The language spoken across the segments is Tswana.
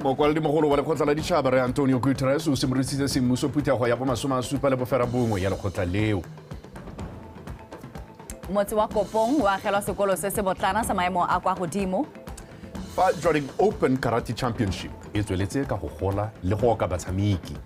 Mokwaledi-mogolo wa lekgotla la ditšhaba re Antonio Guterres o simolodisitse semmuso phuthego ya bomasome a supa le boferabongwe ya lekgotla leo. Motse wa Kopong o agelwa sekolo se se botlana sa maemo a kwa godimo. Fa Jwaneng Open Karate Championship e tsweletse ka go gola le go oka batshameki.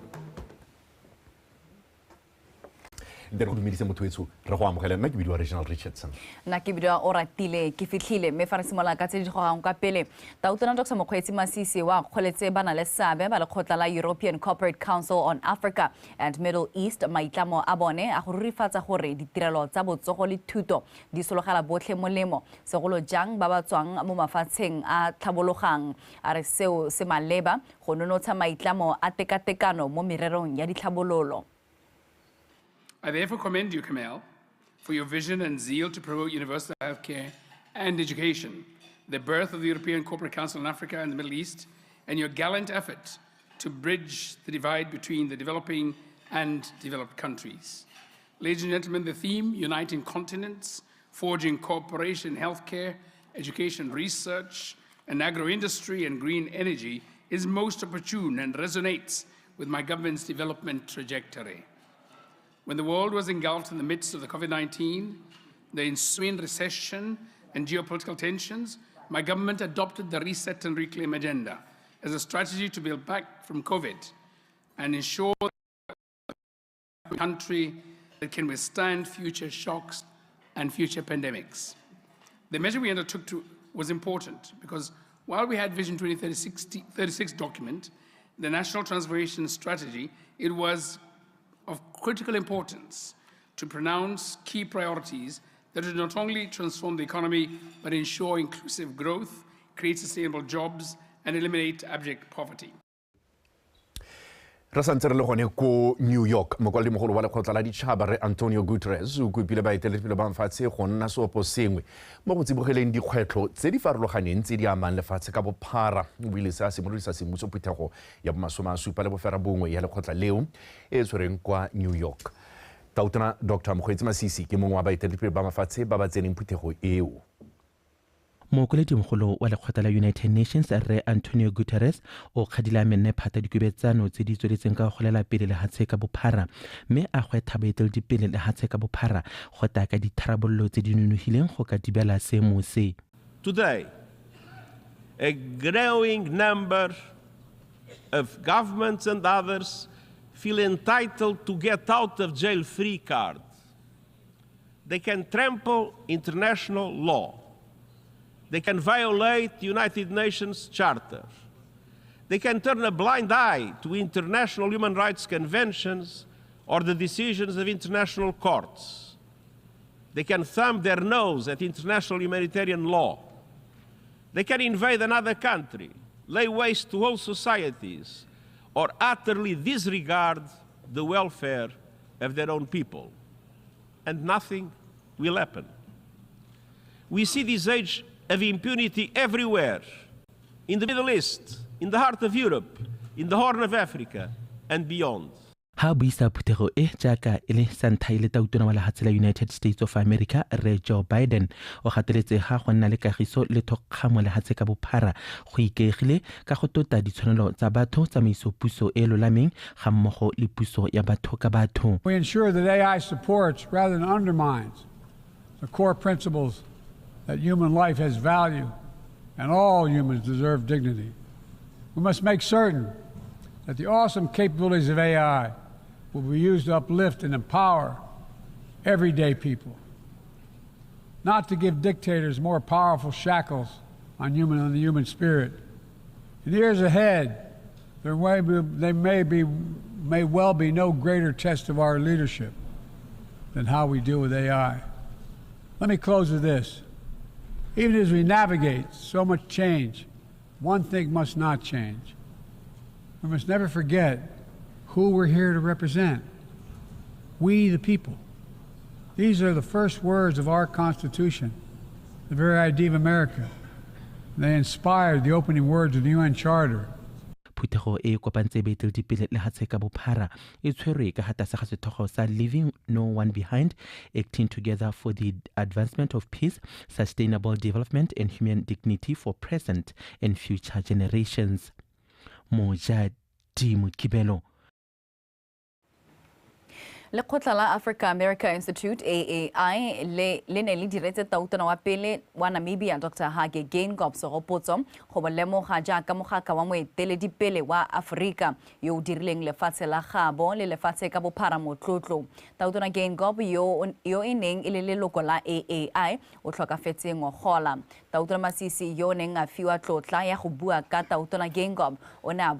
Nte re go dumedise motho etsho, re go amogele. Nna ke bidiwa Reginald Richardson. Nna ke bidiwa Oratile ke fitlhile, mme fa re simolola ka tse di gogang kwa pele, Tautona Dr Mokgweetsi Masisi wa kgoletse ba na le seabe ba lekgotla la European Corporate Council on Africa and Middle East maitlamo a bone a go rurifatsa gore ditirelo tsa botsogo le thuto di sologela botlhe molemo, segolo jang ba ba tswang mo mafatsheng a tlhabologang. A re seo se maleba go nonotsha maitlamo a tekatekano mo mererong ya ditlhabololo. I therefore commend you, Kamel, for your vision and zeal to promote universal healthcare and education, the birth of the European Corporate Council on Africa and the Middle East, and your gallant effort to bridge the divide between the developing and developed countries. Ladies and gentlemen, the theme, Uniting Continents, Forging Cooperation, Healthcare, Education, Research, and Agro-Industry and Green Energy, is most opportune and resonates with my government's development trajectory. When the world was engulfed in the midst of the COVID-19, the ensuing recession and geopolitical tensions, my government adopted the Reset and Reclaim agenda as a strategy to build back from COVID and ensure a country that can withstand future shocks and future pandemics. The measure we undertook was important because while we had Vision 2036 document, the National Transformation Strategy, it was of critical importance to pronounce key priorities that would not only transform the economy, but ensure inclusive growth, create sustainable jobs, and eliminate abject poverty. Re santse re le gone ko New York, mokwaledi-mogolo wa lekgotla la ditšhaba re Antonio Guterres o kopile baeteledipele ba mafatshe go nna seopo sengwe mo go tsibogeleng dikgwetlho tse di farologaneng tse di amang lefatshe ka bophara. O ile se a simolodisa semmuso phuthego ya bomasome a supa le boferabongwe ya lekgotla leo e tshwereng kwa New York. Tautona Dr Mokgweetsi Masisi ke mongwe wa baeteledipele ba mafatshe ba ba tseneng phuthego eo. Mokwaledi-mogolo wa lekgotla la United Nations Rre Antonio Guterres o kgadile menne phata dikubetsano tse di tsweletseng ka go golela pele lehatshe ka bophara, mme a gwetlha baeteledipele lehatshe ka bophara go tla ka ditharabololo tse di nonofileng go ka thibela seemo se. Today, a growing number of governments and others feel entitled to get out of jail free card. They can trample international law. They can violate the United Nations Charter. They can turn a blind eye to international human rights conventions or the decisions of international courts. They can thumb their nose at international humanitarian law. They can invade another country, lay waste to whole societies, or utterly disregard the welfare of their own people. And nothing will happen. We see this age of impunity everywhere, in the Middle East, in the heart of Europe, in the Horn of Africa, and beyond. Ha buisa phuthego e jaaka e le sa ntlha e le tautona wa lehatshe la United States of America Rre Joe Biden o gateletse ga go nna le kagiso le thokgamo lehatshe ka bophara go ikaegile ka go tota ditshwanelo tsa batho, tsamaiso puso e lolameng ga mmogo le puso ya batho ka batho. We ensure that AI supports rather than undermines the core principles that human life has value and all humans deserve dignity. We must make certain that the awesome capabilities of AI will be used to uplift and empower everyday people, not to give dictators more powerful shackles on the human spirit. In the years ahead, there may well be no greater test of our leadership than how we deal with AI. Let me close with this. Even as we navigate so much change, one thing must not change. We must never forget who we're here to represent. We, the people. These are the first words of our Constitution, the very idea of America. They inspired the opening words of the UN Charter. Phuthego e kopantse baeteledipele lehatshe ka bophara e tshwerwe ka ga tlase ga setlhogo sa Leaving No One Behind, Acting Together for the Advancement of Peace, Sustainable Development and Human Dignity for Present and Future Generations. Mojadi Mokibelo. Lekgotla la Africa America Institute AAI le ne le diretse tautona wa pele wa Namibia Dr. Hage Geingob segopotso go bo lemoga jaaka mogaka wa moeteledipele wa Aforika yo o dirileng lefatshe la gabo le lefatshe ka bophara motlotlo. Tautona Geingob yo e neng e le leloko la AAI o tlhokafetse ngogola. Tautona Masisi yo o neng a fiwa tlotla ya go bua ka Tautona Geingob o ne a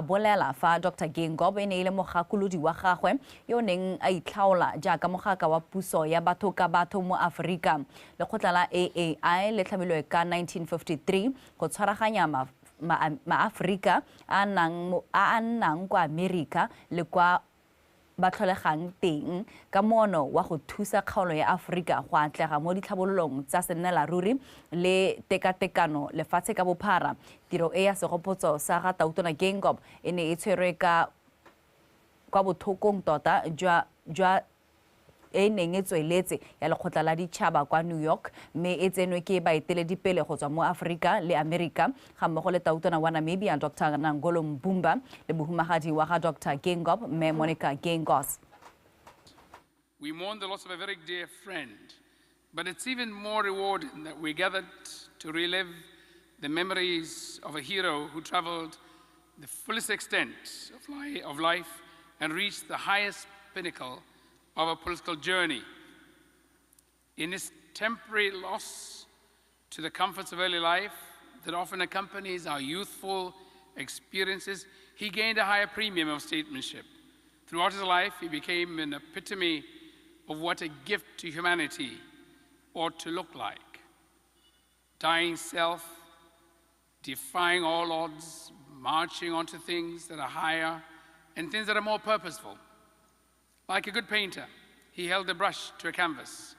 bolela fa Dr. Geingob e ne e le mogakolodi wa gagwe yo o neng a itlhaola jaaka mogaka wa puso ya batho ka batho mo Aforika. Lekgotla la AAI le tlhamilwe ka 1953 go tshwaraganya maAforika a a nnang kwa Amerika le kwa ba tlholegang teng ka moono wa go thusa kgaolo ya Aforika go atlega mo ditlhabololong tsa sennelaruri le tekatekano lefatshe ka bophara. Tiro e ya segopotso sa ga Tautona Geingob e ne e tshwerwe ka kwa bothokong tota jwa e neng e tsweletse ya lekgotla la ditšhaba kwa New York, mme e tsenwe ke baeteledipele go tswa mo Aforika le Amerika ga mmogo le tautona wa Namibia Dr. Nangolo Mbumba le mohumagadi wa ga Dr. Geingob mme Monica Geingos. We mourn the loss of a very dear friend, but it's even more rewarding that we gathered to relive the memories of a hero who traveled the fullest extent of life and reached the highest pinnacle of a political journey. In his temporary loss to the comforts of early life that often accompanies our youthful experiences, he gained a higher premium of statesmanship. Throughout his life, he became an epitome of what a gift to humanity ought to look like. Dying self, defying all odds, marching onto things that are higher and things that are more purposeful. Like a good painter, he held the brush to a canvas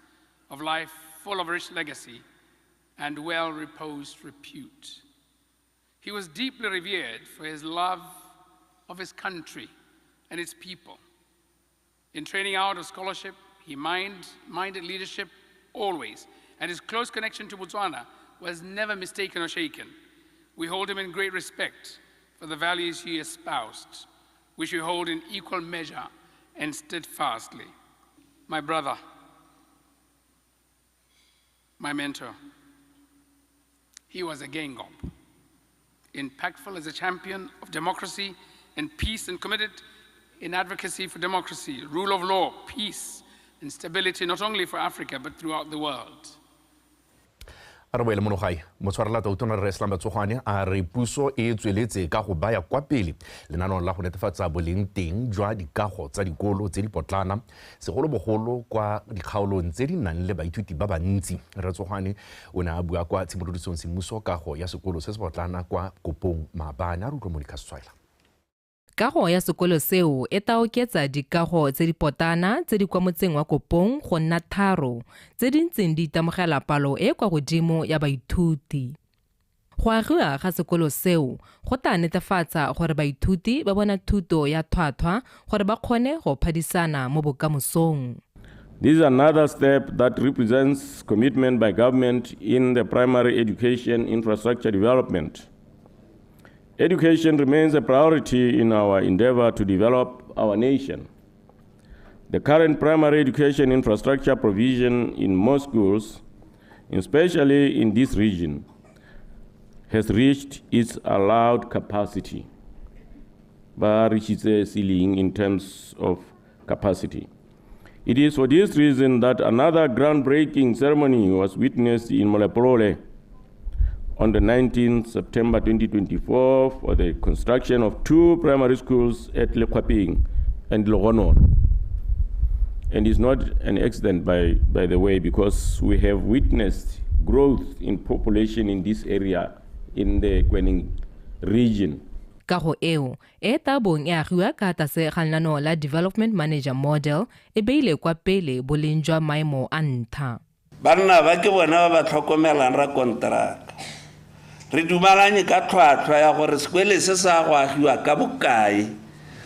of life full of rich legacy and well-reposed repute. He was deeply revered for his love of his country and its people. In training out of scholarship, he minded leadership always, and his close connection to Botswana was never mistaken or shaken. We hold him in great respect for the values he espoused, which we hold in equal measure and steadfastly. My brother, my mentor, he was a Geingob, impactful as a champion of democracy and peace, and committed in advocacy for democracy, rule of law, peace, and stability, not only for Africa, but throughout the world. A re boele mono gae, motshwarela tautona Rre Slumber Tsogwane a re puso e tsweletse ka go baya kwa pele lenaneo la go netefatsa boleng teng jwa dikago tsa dikolo tse di potlana, segolobogolo kwa dikgaolong tse di nang le baithuti ba bantsi. Rre Tsogwane o ne a bua kwa tshimolodisong semmuso kago ya sekolo se se potlana kwa Kopong maabane. A re utlwe Monica Setswaela. Kago ya sekolo seo e tla oketsa dikago tse di potana tse di kwa motseng wa Kopong go nna 3 tse di ntseng di itemogela palo e kwa godimo ya baithuti. Go agiwa ga sekolo seo go tla netefatsa gore baithuti ba bona thuto ya tlhwatlhwa gore ba kgone go phadisana mo bokamosong. This is another step that represents commitment by government in the primary education infrastructure development. Education remains a priority in our endeavor to develop our nation. The current primary education infrastructure provision in most schools, especially in this region, has reached its allowed capacity. Ba reaches ceiling in terms of capacity. It is for this reason that another groundbreaking ceremony was witnessed in Molepolole on the 19th September 2024 for the construction of 2 primary schools at Lekwaping and Logonon. And it's not an accident, by the way, because we have witnessed growth in population in this area, in the Kweneng region. Kago eo e tla bong e agiwa ka tlase ga lenaneo la Development Manager Model e beile kwa pele boleng jwa maemo a ntlha. Banna ba ke bona ba ba tlhokomelang ra kontraka. Re dumalane ka tlhwatlhwa ya gore sekwele se sa go agiwa ka bokae,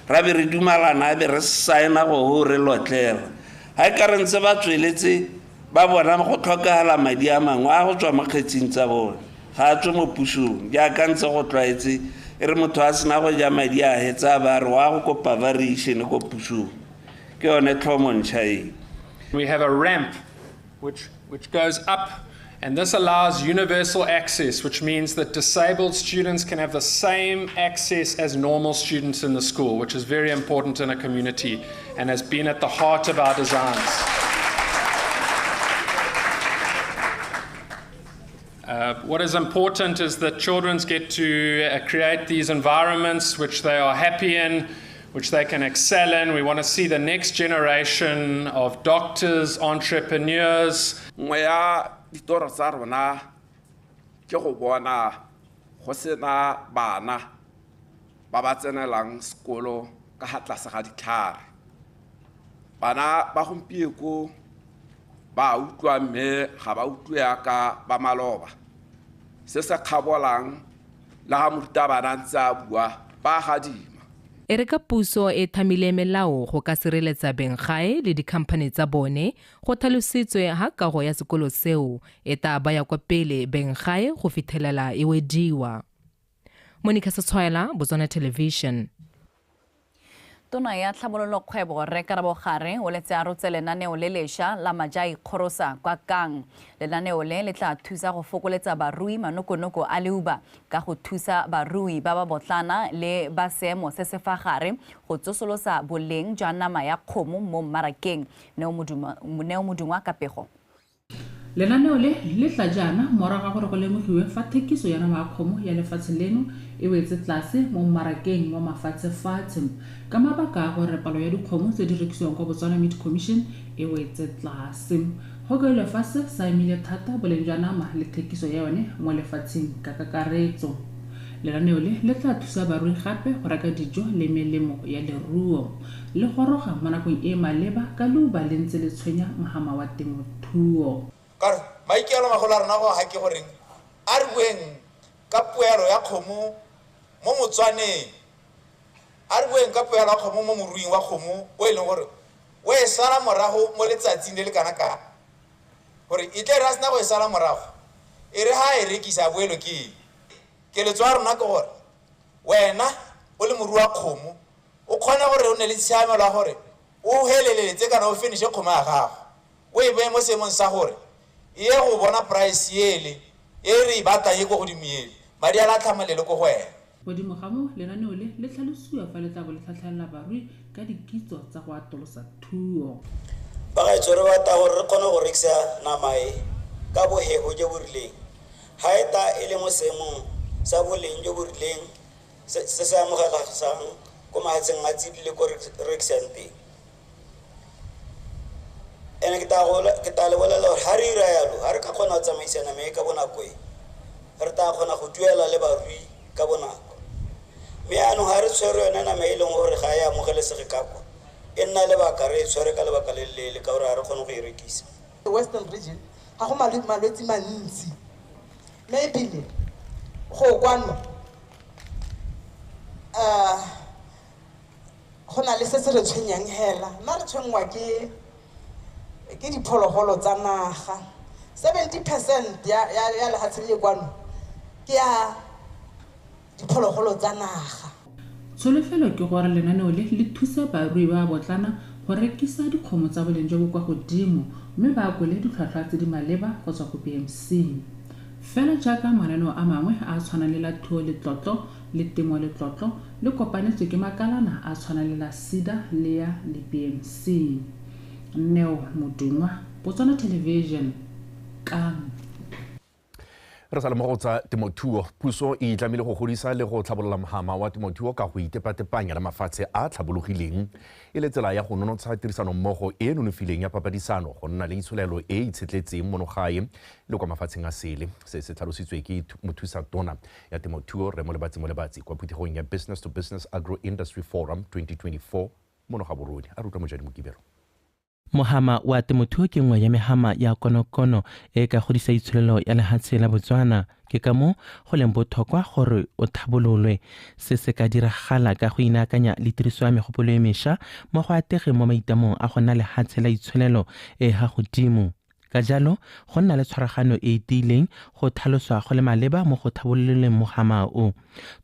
ra be re dumalana be re saena go re lotlela. Ha e ka re ntse ba tsweletse ba bona go tlhokagala madi a mangwe a go tswa mo kgetsing tsa bone, ga a tswe mo pusong jaaka ntse go tlwaetse E re motho a sena go ja madi a hetsa ba re wa go kopa variation ko pusong. Ke yone tlhomo ntšha e. We have a ramp which goes up, and this allows universal access, which means that disabled students can have the same access as normal students in the school, which is very important in a community and has been at the heart of our designs. What is important is that children get to create these environments which they are happy in, which they can excel in. We want to see the next generation of doctors, entrepreneurs. Nngwe ya ditoro tsa rona ke go bona go sena bana ba ba tsenelang sekolo ka ga tlase ga ditlhare. Bana ba gompieko ba utlwa mme ga ba utlwe yaka ba maloba. Se se kgabolang le ga morutabana ntse a bua ba gadima. E re ka puso e thamile melao go ka sireletsa benggae le dikhamphane tsa bone, go tlhalositswe ha kago ya sekolo seo e tla baya kwa pele benggae go fitlhelela e wediwa. Monica Setshwaela, Botswana Television. Tona ya tlhabololo kgwebo Rre Karabo Gare o letse a rotse lenaneo le lešwa la Majai Kgorosa kwa Kang. Lenaneo le le tla thusa go fokoletsa barui manokonoko a leuba ka go thusa barui ba ba botlana le ba seemo se se fa gare go tsosolosa boleng jwa nama ya kgomo mo mmarakeng. Neo Modungwa ka pego. Lenaneo le le tla jaana morago ga gore go lemogiwe fa thekiso ya nama ya kgomo ya lefatshe leno e wetse tlase mo mmarakeng wa mafatshefatshe ka mabaka a gore palo ya dikgomo tse di rekisiwang kwa Botswana Meat Commission e wetse tlase. Go kailwe fa se sa emile thata boleng jwa nama le thekiso ya yone mo lefatsheng ka kakaretso. Lenaneo le le tla thusa barui gape go reka dijo le melemo ya leruo le goroga mo nakong e maleba ka leuba le ntse le tshwenya mohama wa temothuo. Ka re maikaelelo magolo a rona go ga ke goreng a re bueng ka poelo ya kgomo mo Motswaneng, a re bueng ka poelo ya kgomo mo moruing wa kgomo o e leng gore o e sala morago mo letsatsing le le kana kang, gore e tle re a sena go e sala morago e re ha e rekisa boelo ke eng. Keletso ya rona ke gore wena o le morui wa kgomo o kgone gore o nne le tshiamelo ya gore o heleletse kana o finishe kgomo ya gago, o e beye mo seemong sa gore e ye go bona price ele e re e batlang e ko godimo ele, madi a la tlhamalele ko go wena. Godimo ga moo, lenaneo le le tlhalosiwa fa le tla bo le tlhatlhelela barui ka dikitso tsa go atolosa thuo. Bagaetsho re batla gore re kgone go rekisa nama e ka bohego jo bo rileng, ga e ta e le mo seemong sa boleng jo bo rileng se se amogelegang ko mafatsheng a tsidile ko rekisang teng. Ene ke tla le bolela gore ga re ira yalo, ga re ka kgona go tsamaisa nama e ka bonako e, re tla kgona go duela le barui ka bonako. Mme yaanong ga re tshwere yone nama e leng gore ga e amogelesege ka kwa, e nna lebaka re e tshwere ka lebaka le leele ka gore ga re kgone go e rekisa. Western region ga go malwetse mantsi, mme ebile go kwano go na le se se re tshwenyang hela. Nna re tshwenngwa ke diphologolo tsa naga. 70% ya lefatshe le kwano ke ya diphologolo tsa naga. Tsholofelo ke gore lenaneo le le thusa barui ba botlana go rekisa dikgomo tsa boleng jo bo kwa godimo mme ba akole ditlhwatlhwa tse di maleba go tswa go BMC. Fela jaaka mananeo a mangwe a tshwanang le la thuo letlotlo le temo letlotlo le kopanetswe ke makalana a tshwanang le la SEDA le ya le BMC. Neo Modungwa, Botswana Television, Kang. Re sa le mo go tsa temothuo, puso e itlamile go godisa le go tlhabolola mohama wa temothuo ka go itepatepanya le mafatshe a tlhabologileng e le tsela ya go nonotsha tirisanommogo e nonofileng ya papadisano go nna le itsholelo e itshetletseng mono gae le kwa mafatsheng a sele. Se se tlhalositswe ke mothusa tona ya temothuo Rre Molebatsi Molebatsi kwa phuthegong ya Business to Business Agro Industry Forum 2024 mono Gaborone. A rutwa Mojadi Mokibelo. Mohama wa temothuo ke nngwe ya mehama ya konokono e ka godisa itsholelo ya lehatshe la Botswana. Ke ka moo go leng botlhokwa gore o tlhabololwe. Se se ka diragala ka go inaakanya le tiriso ya megopolo e mešwa mo go ategeng mo maitamong a go nna lehatshe la itsholelo e ga godimo. Ka jalo, go nna le tshwaragano e e tiileng go tlhaloswa go le maleba mo go tlhabololeng mogama o.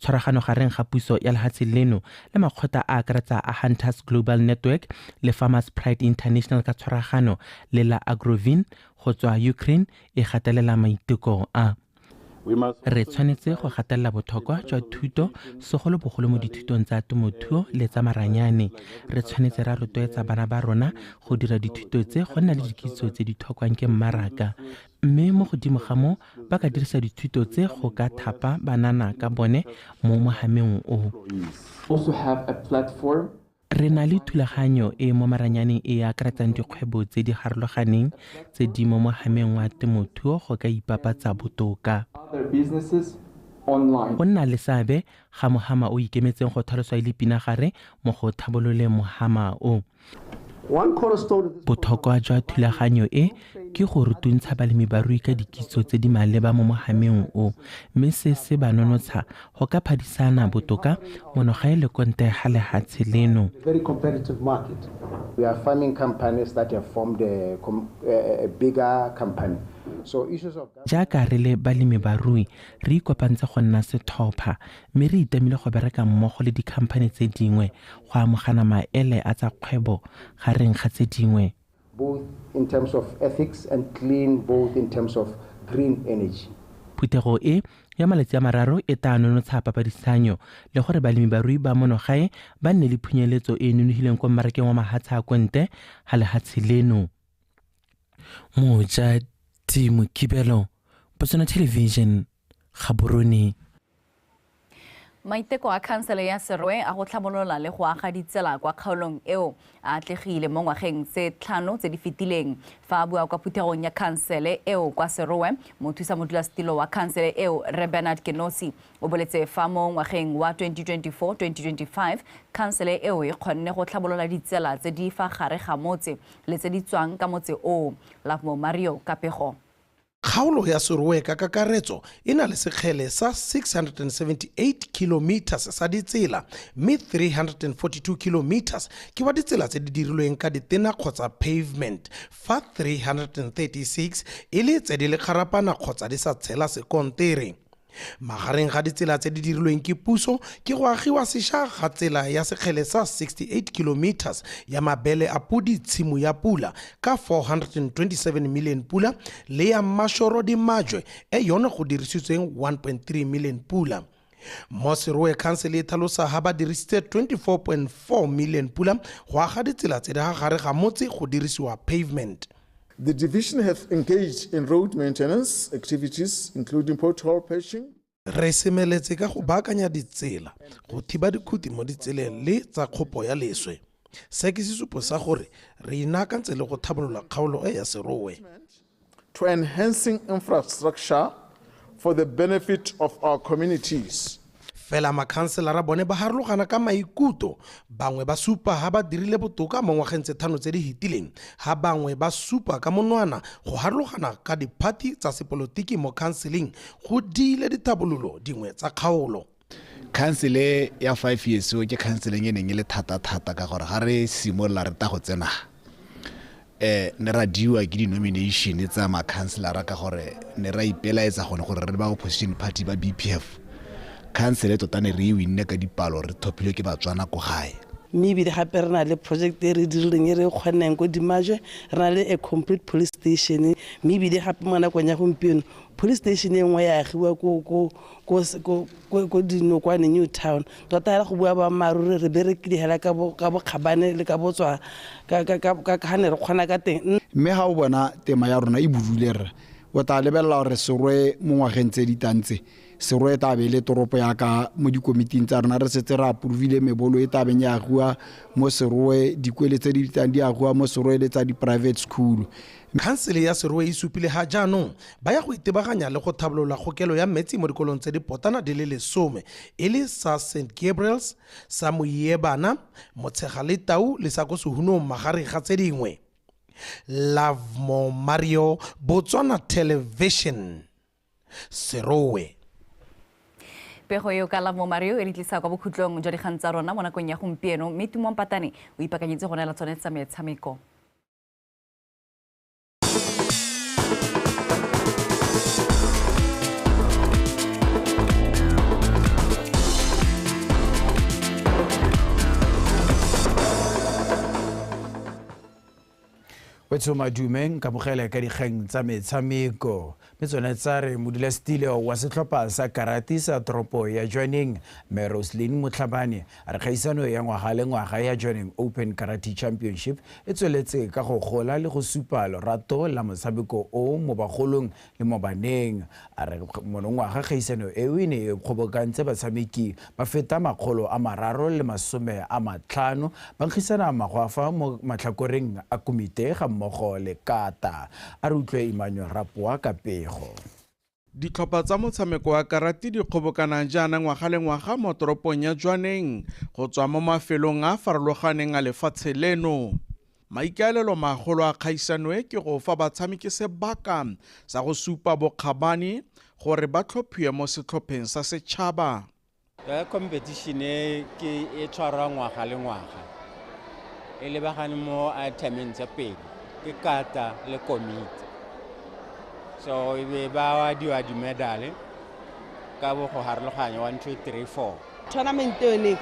Tshwaragano gareng ga puso ya lehatshe leno le makgotla a akaretsa a Hunters Global Network le Farmers Pride International ka tshwaragano le la Agrovin go tswa Ukraine e gatelela maiteko a. Re tshwanetse go gatelela botlhokwa jwa thuto segolobogolo mo dithutong tsa temothuo le tsa maranyane. Re tshwanetse ra rotloetsa bana ba rona go dira dithuto tse go nna le dikitso tse di tlhokwang ke mmaraka. Mme mo godimo ga moo ba ka dirisa dithuto tse go ka thapa banana ka bone mo mohameng o. Also have a platform. Re na le thulaganyo e mo maranyaneng e akaretsang dikgwebo tse di harologaneng tse di mo mohameng wa temothuo go ka ipapatsa botoka. Go nna le seabe ga mohama o ikemetseng go tlhaloswa e le pinagare mo go tlhabololeng mohama o. Botlhokwa jwa thulaganyo e ke go rutuntsha balemibarui ka dikitso tse di maleba mo mohameng o, mme se se ba nonotsha go ka phadisana botoka monogae le konte ga lehatshe leno. Very competitive market. We are farming companies that have formed a bigger company. So issues of Jaaka re le balemibarui re ikopantse go nna setlhopha mme re itamile go bereka mmogo le dikhamphane tse dingwe go amogana maele a tsa kgwebo gareng ga tse dingwe. Both in terms of ethics and clean, both in terms of green energy. Phuthego e ya malatsi a mararo e tla nonotsha papadisanyo le gore balemibarui ba monogae ba nne le phunyeletso e e nonofileng kwa mmarakeng wa mahatshe a konte ga lehatshe leno. Mojati Mokibelo, Botswana Television, Gaborone. Maiteko a khansele ya Serowe a go tlhabolola le go aga ditsela kwa kgaolong eo a atlegile mo ngwageng tse 5 tse di fetileng. Fa a bua kwa phuthegong ya khansele eo kwa Serowe, mothusa modulasetilo wa khansele eo Rre Bernard Kenosi o boletse fa mo ngwageng wa 2024-2025 khansele eo e kgonne go tlhabolola ditsela tse di fa gare ga motse le tse di tswang ka motse oo. Lovemore Mario ka pego. Kgaolo ya Serowe ka kakaretso e na le sekgele sa 678 kilometers sa ditsela, mme 342 kilometers ke wa ditsela tse di dirilweng ka ditena kgotsa pavement, fa 336 e le tse di lekgarapana kgotsa di sa tshela sekontere. Magareng ga ditsela tse di dirilweng ke puso ke go agiwa sešwa ga tsela ya sekgele sa 68 kilometers ya mabele a pudi tshimo ya pula ka 427 million pula le ya Mashoro di majwe e yone go dirisitsweng 1.3 million pula. Mo Serowe Council e tlhalosa ha ba dirisitse 24.4 million pula go aga ditsela tse di ga gare ga motse go dirisiwa pavement. The division has engaged in road maintenance activities, including pothole patching. Re semeletse ka go baakanya ditsela, go thiba dikhuti mo ditseleng le tsa kgopo ya leswe. Se ke sesupo sa gore re inaakantse le go tlhabolola kgaolo e ya Serowe. To enhancing infrastructure for the benefit of our communities. Fela makhanselara bone ba harologana ka maikutlo, bangwe ba supa ha ba dirile botoka mo ngwageng tse 5 tse di fetileng, ha bangwe ba supa ka monwana go harologana ka diphathi tsa sepolotiki mo khanseleng go diile dithabololo dingwe tsa kgaolo. Khansele ya 5 years ke khanseleng e neng e le thata-thata ka gore ga re simolola re ta go tsena ne ra diwa ke di-nomination tsa makhanselara ka gore ne ra ipelaetsa gone gore re ba opposition party ba BPF. Khansele tota ne re e winne ka dipalo re thopilwe ke Batswana ko gae. Mme ebile gape re na le project e re dirileng e re kgonneng ko Dimajwe, re na le a complete police station, mme ebile gape mo nakong ya gompieno police station e nngwe ya agiwa ko Dinokwane New Town. Tota hela go bua boammaaruri re berekile hela ka bokgabane le ka botswa ka ga ne re kgona ka teng. Mme ga o bona tema ya rona e budule rra, o tla lebelela gore Serowe mo ngwageng tse di tang tse, Serowe e tla be le toropo ya ka mo dikomiting tsa rona re setse re approvile mebolo e tla beng ya agiwa mo Serowe, dikwele tse di tlang di agiwa mo Serowe le tsa di-private school. Khansele ya Serowe e supile ha jaanong ba ya go itebaganya le go tlhabolola kgokelo ya metsi mo dikolong tse di potana di le 10 e le sa St Gabriel's, sa Moiebana, Motshega-le-Tau le sa ko Sehunong magareng ga tse dingwe. Lovemore Mario, Botswana Television, Serowe. Pego eo ka Lovemore Mario e re tlisa kwa bokhutlong jwa dikgang tsa rona mo nakong ya gompieno, mme Tumo Mpatane o ipakanyetse go neela tsone tsa metshameko. Wetso madume nkamogele ka dikgang tsa metshameko. Mme tsone tsa re modulasetilo wa setlhopha sa karate sa toropo ya Jwaneng, Mme Roslyn Motlhabane, a re kgaisano ya ngwaga le ngwaga ya Jwaneng Open Karate Championship e tsweletse ka go gola le go supa lorato la motshameko o mo bagolong le mo baneng. A re monongwaga kgaisano eo e ne e kgobokantse batshameki ba feta 350 ba nkgisana magwafa mo matlhakoreng a komite ga mmogo le kata. A re utlwe Emmanuel Rapoa ka pego. Ditlhopha tsa motshameko wa karate di kgobokana jaana ngwaga le ngwaga mo toropong ya Jwaneng go tswa mo mafelong a farologaneng a lefatshe leno. Maikaelelo magolo a kgaisano e ke go fa batshameki sebaka sa go supa bokgabane gore ba tlhophiwe mo setlhopheng sa setšhaba. Competition e ke e tshwarwa ngwaga le ngwaga, e lebagane mo itemeng tsa pedi, ke kata le komiti. So e be ba adiwa di-medal ka bo go harologanya 1 2 3 4. Tournament yone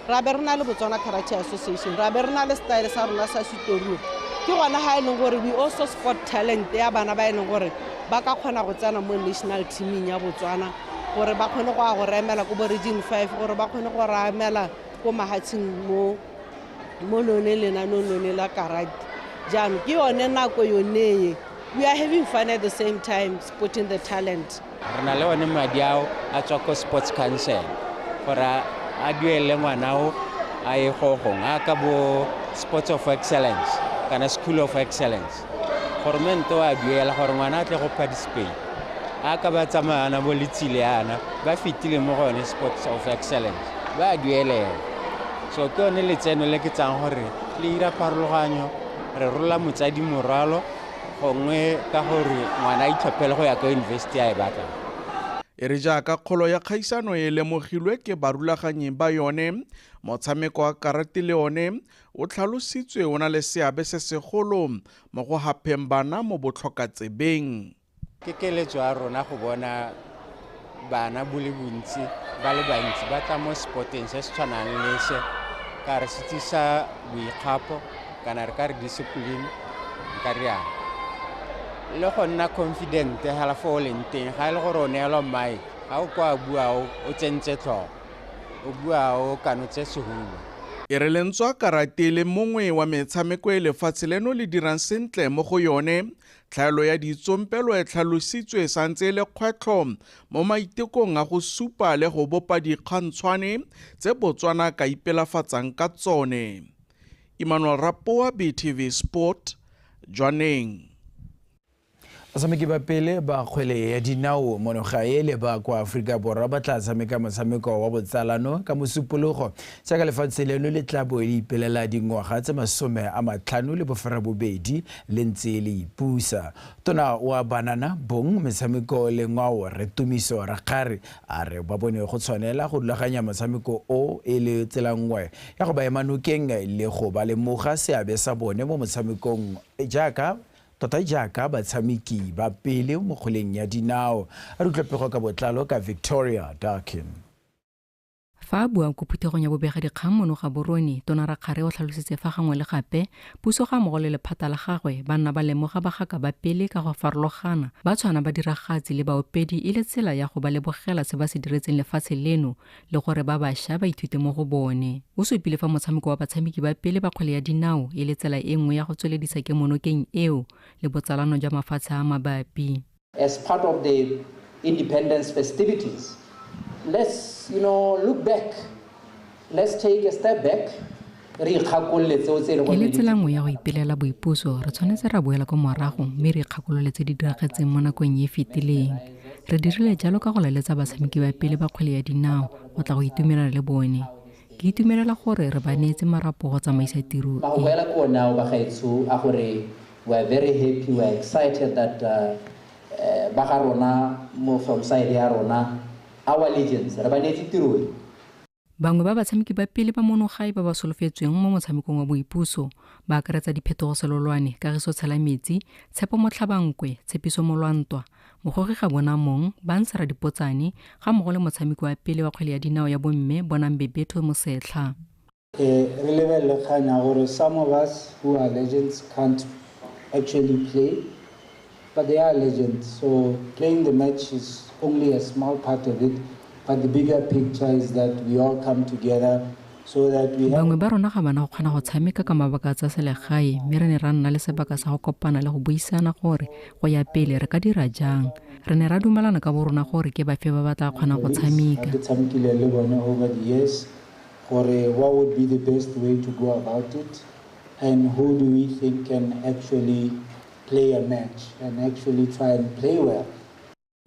ra be re na le Botswana Karate Association, ra be re na le style sa rona sa Setoruo. Ke gona ha e leng gore we also spot talent ya bana ba e leng gore ba ka kgona go tsena mo national teaming ya Botswana, gore ba kgone go ya go remela ko bo region 5, gore ba kgone go ramela ko mahatsheng mo lone lenanong lone la karate. Jaanong ke yone nako yone e. We are having fun at the same time, spotting the talent. Re na le one madi ao a tswa ko Sports Council gore a duele ngwana o a ye go gongwe, a ka bo Sports of Excellence kana School of Excellence. Goromente o a duela gore ngwana a tle go participate. A ka ba tsamayana bo Letsile yana ba fetile mo go yone Sports of Excellence, ba a duelela. So ke yone letseno le ke tsang gore le ira pharologanyo, re rola motsadi morwalo gongwe ka gore ngwana a itlhophele go ya ko university a e batlang. E re jaaka kgolo ya kgaisano e lemogilwe ke barulaganyi ba yone, motshameko wa karate le one o tlhalositswe o na le seabe se segolo mo go hapheng bana mo botlhokatsebeng. Ke keletso ya rona go bona bana bo le bontsi ba le bantsi ba tla mo sporteng se se tshwanang le se, ka re se tsisa boikgapo kana re ka re discipline ka riana, le go nna confident ga la fo o leng teng. Ga e le gore o neelwa mic, ga o kwa bua o tsentse tlhogo, o bua o kanotse sehuba. E re lentswa karate le mongwe wa metshameko e lefatshe leno le dirang sentle mo go yone, tlhaelo ya ditsompelo e tlhalositswe santse e le kgwetlho mo maitekong a go supa le go bopa dikgantshwane tse Botswana ka ipelafatsang ka tsone. Emmanuel Rapoa, BTV Sport, Jwaneng. Batshameki ba pele ba kgwele ya dinao mono gae le ba kwa Aforika Borwa ba tla tshameka motshameko wa botsalano ka mosupologo jaaka lefatshe leno le tla bo le ipelela dingwaga tse 58 le ntse le ipusa. Tona wa banana bong metshameko le ngwao Re Tumiso Rakgare a re ba bone go tshwanela go rulaganya motshameko o e le tsela nngwe ya go ba ema nokeng le go ba lemoga seabe sa bone mo motshamekong jaaka tota jaaka batshameki ba pele mo kgweleng ya dinao. A re utlwe pego ka botlalo ka Victoria Darkin. Fa a bua ko phuthegong ya bobegadikgang mono Gaborone, Tona Rakgare o tlhalositse fa gangwe le gape puso ga mmogo le lephata la gagwe ba nna ba lemoga bagaka ba pele ka go farologana, ba tshwana ba diragatsi le baopedi e le tsela ya go ba lebogela se ba se diretseng lefatshe leno le gore ba bašwa ba ithute mo go bone. O supile fa motshameko wa batshameki ba pele ba kgwele ya dinao e le tsela e nngwe ya go tsweledisa kemonokeng eo le botsalano jwa mafatshe a mabapi. As part of the independence festivities, let's, look back. Let's take a step back. E le tsela nngwe ya go ipelela boipuso, re tshwanetse ra boela ko morago mme re ikgakolole tse di diragetseng mo nakong e e fetileng. Re dirile jalo ka go laletsa batshameki ba pele ba kgwele ya dinao go tla go itumelela le bone. Ke itumelela gore re ba neetse marapo go tsamaisa tiro e. Go boela ko nao bagaetsho a gore we are very happy, we are excited that ba ga rona mo from side ya rona, our legends, re ba neetse tiro e. Bangwe ba batshameki ba pele ba monogae ba ba solofetsweng mo motshamekong wa boipuso ba akaretsa Diphetogo Selolwane, Kagiso Tshelametsi, Tshepo Motlhabankwe, Tshepiso Molwantwa, Mogogi Gabonamong, Bansa Radipotsane, ga mmogo le motshameki wa pele wa kgwele ya dinao ya bomme Bonang Bebetho Mosetlha. Re lebelele kgang ya gore some of us who are legends can't actually play, but they are legends. So playing the match is only a small part of it, but the bigger picture is that we all come together so that we have. Bangwe ba rona ga bana go kgona go tshameka ka mabaka a tsa selegae, mme re ne ra nna le sebaka sa go kopana le go buisana gore go ya pele re ka dira jang. Re ne ra dumelana ka borona gore ke bafe ba ba tla kgonang go tshameka. Ke tshamekile le bone over the years gore what would be the best way to go about it and who do we think can actually play a match and actually try and play well.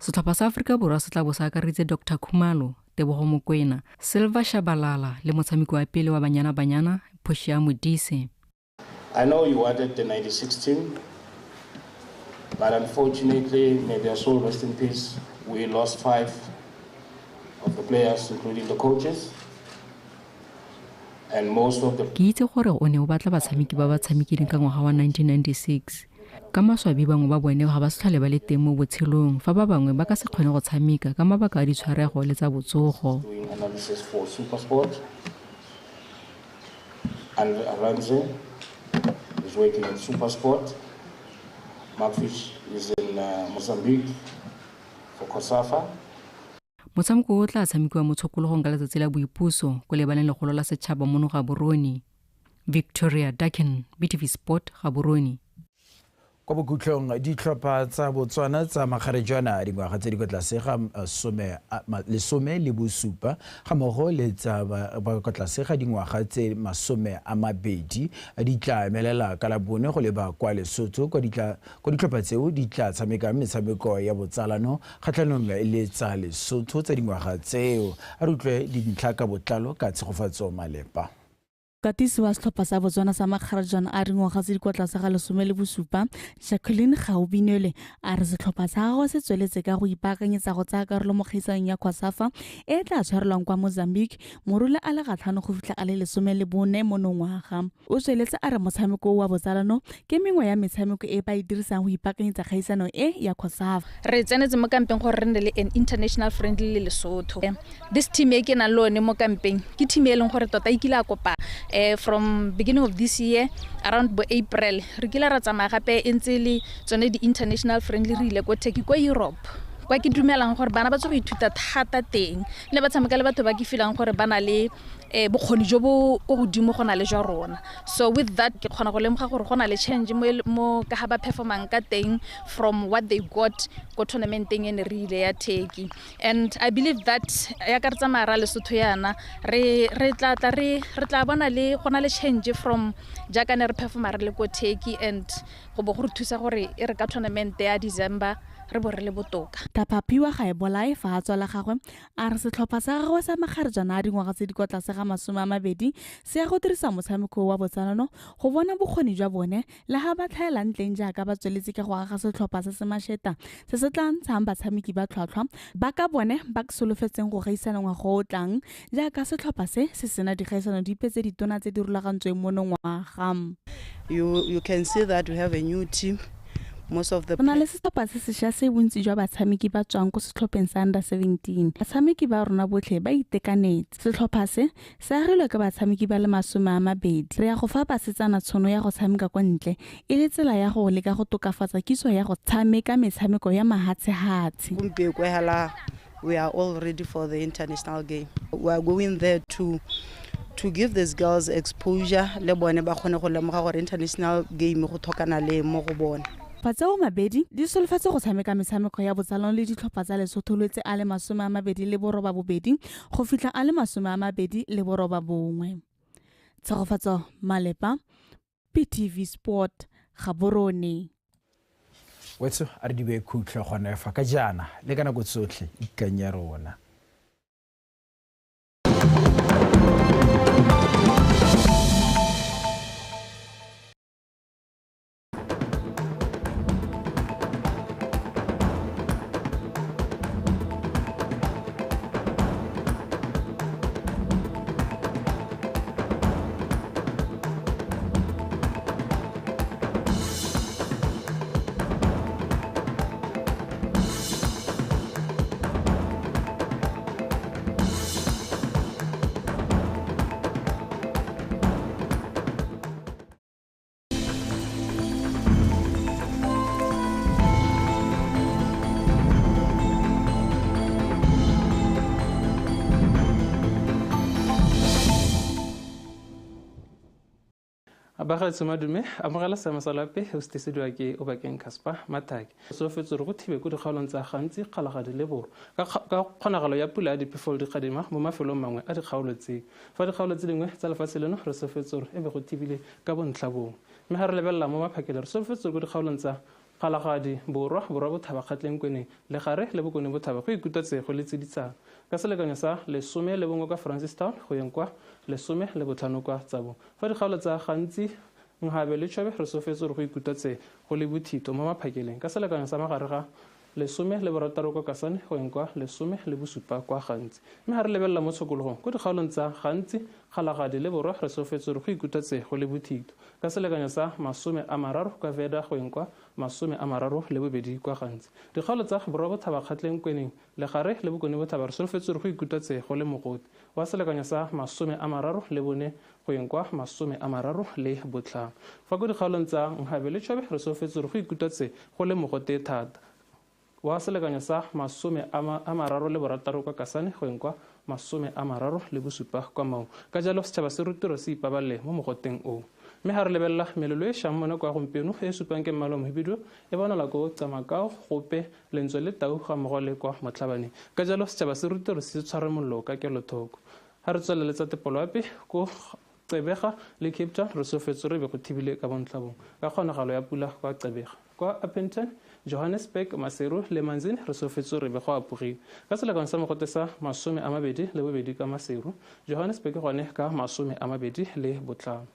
Setlhopha sa Aforika Borwa se tla bo se akareditse Dr Khumalo, Tebogo Mokoena, Silver Shabalala le motshameki wa pele wa Banyana Banyana, Portia Modise. I know you wanted the 96 team, but unfortunately, may their soul rest in peace, we lost 5 of the players, including the coaches. And most of the Ke itse gore o ne o batla batshameki ba ba tshamekileng ka ngwaga wa 1996. Ka maswabi bangwe ba bone ga ba se tlhole ba le teng mo botshelong, fa ba bangwe ba ka se kgone go tshameka ka mabaka a ditshwarego le tsa botsogo. Doing analysis for SuperSport. Andre Aranze is working at SuperSport. Mark Fish is in Mozambique for COSAFA. Motshameko o tla tshamekiwa mo tshokologong ka letsatsi la boipuso ko lebaleng legolo la setšhaba mono Gaborone. Victoria Dakin, BTV Sport, Gaborone. Kwa bokhutlong, ditlhopha tsa Botswana tsa makgarejwana dingwaga tse di kwa tlase ga 17 ga mmogo le tsa ba kwa tlase ga dingwaga tse 20 di tla emelela ka Labone go leba kwa Lesotho kwa ditlhopha tseo di tla tshamekang metshameko ya botsalano kgatlhanong le tsa Lesotho tsa dingwaga tseo. A re utlwe dintlha ka botlalo ka Tshegofatso Malepa. Mokatisi wa setlhopha sa Botswana sa makgarejwana a dingwaga tse di kwa tlase ga 17, Jacqueline Gaobinele, a re setlhopha sa gagwe se tsweletse ka go ipaakanyetsa go tsaya karolo mo kgaisanong ya COSAFA e tla tshwarelwang kwa Mozambique morule a le 5 go fitlha a le 14 monongwaga. O tsweletse a re motshameko wa botsalano ke mengwe ya metshameko e ba e dirisang go ipaakanyetsa kgaisano e ya COSAFA. Re tsenetse mo kampeng gore re nne le an international friendly le Lesotho. This team e ke nang le one mo kampeng ke team e leng gore tota e kile a kopana from beginning of this year around April re kile ra tsamaya gape e ntse le tsone di-international friendly re ile ko Turkey ko Europe kwa ke dumelang gore bana ba tswe go ithuta thata teng le ba tshameka le batho ba ke feelang gore ba na le bokgoni jo bo ko godimo go na le jwa rona. So with that ke kgona go lemoga gore go na le change mo ka ga ba performang ka teng from what they got ko tournamenteng e ne re ile ya Turkey. And I believe that ya ka re tsamaya ra Lesotho yana re tla bona le go na le change from jaaka ne re performa re le ko Turkey and go bo go re thusa gore e re ka tournament ya December re bo re le botoka. Thapaphiwa Gaebolae fa a tswa la gagwe a re setlhopha sa gagwe sa makgarejwana a dingwaga tse di kwa tlase ga 20 se ya go dirisa motshameko wa botsalano go bona bokgoni jwa bone le ga ba tlhaelang teng jaaka ba tsweletse ka go aga setlhopha se se mašeta se se tla ntshang batshameki ba tlhwatlhwa ba ka bone ba solofetseng go gaisana ngwaga o tlang jaaka setlhopha se se sena dikgaisano dipe tse ditona tse di rulagantsweng monongwaga. You can see that we have a new team. Most of the Go na le setlhopha se sešwa se bontsi jwa batshameki ba tswang ko setlhopheng sa under 17. Batshameki ba rona botlhe ba itekanetse. Setlhopha se se agilwe ka batshameki ba le 20. Re ya go fa basetsana tshono ya go tshameka kwa ntle e le tsela ya go leka go tokafatsa kitso ya go tshameka metshameko ya mahatshehatshe. We are all ready for the international game. We are going there to give these girls exposure le bone ba kgone go lemoga gore international game go thokana le mo go bone. Ditlhopha tseo mabedi di solofetse go tshameka metshameko ya botsalano le ditlhopha tsa Lesotho Lwetse a le 28 go fitlha a le 29. Tshegofatso Malepa, BTV Sport, Gaborone. Wetso a re di be khutlo gone fa ka jaana le ka nako tsotlhe ikanya rona. Bagaetsho madume amogela seemo sa loapi o se tlisediwa ke Obakeng Casper Mathake. Solofetse gore go thibe ko dikgaolong tsa Gantsi, Kgalagadi le Borwa ka kgonagalo ya pula ya diphefo le dikgadima mo mafelong mangwe a dikgaolo tseo. Fa dikgaolo tse dingwe tsa lefatshe leno re solofetse gore e be go thibile ka bontlha bongwe. Mme ga re lebelela mo maphakele re solofetse ko dikgaolong tsa Kgalagadi, Borwa, Borwa Bothaba, Kgatleng, Kweneng, Legare le Bokone Bothaba go ikutlwa go le tsiditsana ka selekanyo sa 11 kwa Francistown go yeng kwa 15 kwa Tsabong. Fa dikgaolo tsa Gantsi, Nhabe le Chobe re solofetse gore go ikutlwa go le bothito mo maphakeleng ka selekanyo sa magare ga 16 kwa Kasane go yeng kwa 17 kwa Gantsi. Mme ga re lebelela mo tshokologong ko dikgaolong tsa Gantsi, Kgalagadi le Borwa re solofetse gore go ikutlwa go le bothito ka selekanyo sa 30 kwa Veda go yeng kwa 32 kwa Gantsi. Dikgaolo tsa Borwa Bothaba, Kgatleng, Kweneng, Legare le Bokone Bothaba re solofetse gore go ikutlwa go le mogote wa selekanyo sa 34 go yeng kwa 35. Fa ko dikgaolong tsa Nhabe le Chobe re solofetse gore go ikutlwa go le mogote thata wa selekanyo sa 36 kwa Kasane go yeng kwa 37 kwa Maung. Ka jalo setšhaba se rutiro se ipabalele mo mogoteng oo. Mme ga re lebelela melelo e šang mo nako ya gompieno e supang ke mmala o mohibidu e bonala ko Tsamakao, Gope, Lentswe le Tau ga mmogo le kwa Motlhabaneng. Ka jalo setšhaba se rutiro se tshware mollo ka kelothoko. Ga re tswelele tsa tepoloapi ko Gqeberha le Cape Town re solofetse re be go thibile ka bontlha bongwe ka kgonagalo ya pula kwa Gqeberha. Kwa Upington, Johannesburg, Maseru le Manzini re solofetse re be go apogile ka selekanyo sa mogote sa 22 ka Maseru, Johannesburg gone ka 25.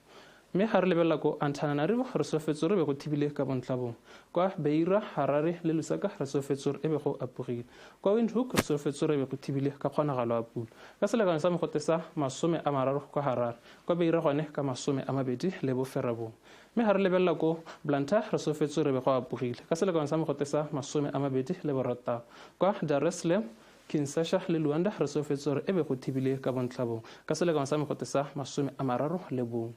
Mme ga re lebelela ko Antananarivo re solofetse re be go thibile ka bontlha bongwe. Kwa Beira, Harare le Lusaka re solofetse re be go apogile. Kwa Windhoek re solofetse re be go thibile ka kgonagalo ya pula ka selekanyo sa mogote sa 30 kwa Harare, kwa Beira gone ka 29. Mme ga re lebelela ko Blantyre re solofetse re be go apogile ka selekanyo sa mogote sa 26. Kwa Dar es Salaam, Kinshasa le Luanda re solofetse re be go thibile ka bontlha bongwe ka selekanyo sa mogote sa 31.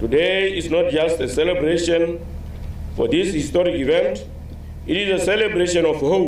Today is not just a celebration for this historic event, it is a celebration of hope.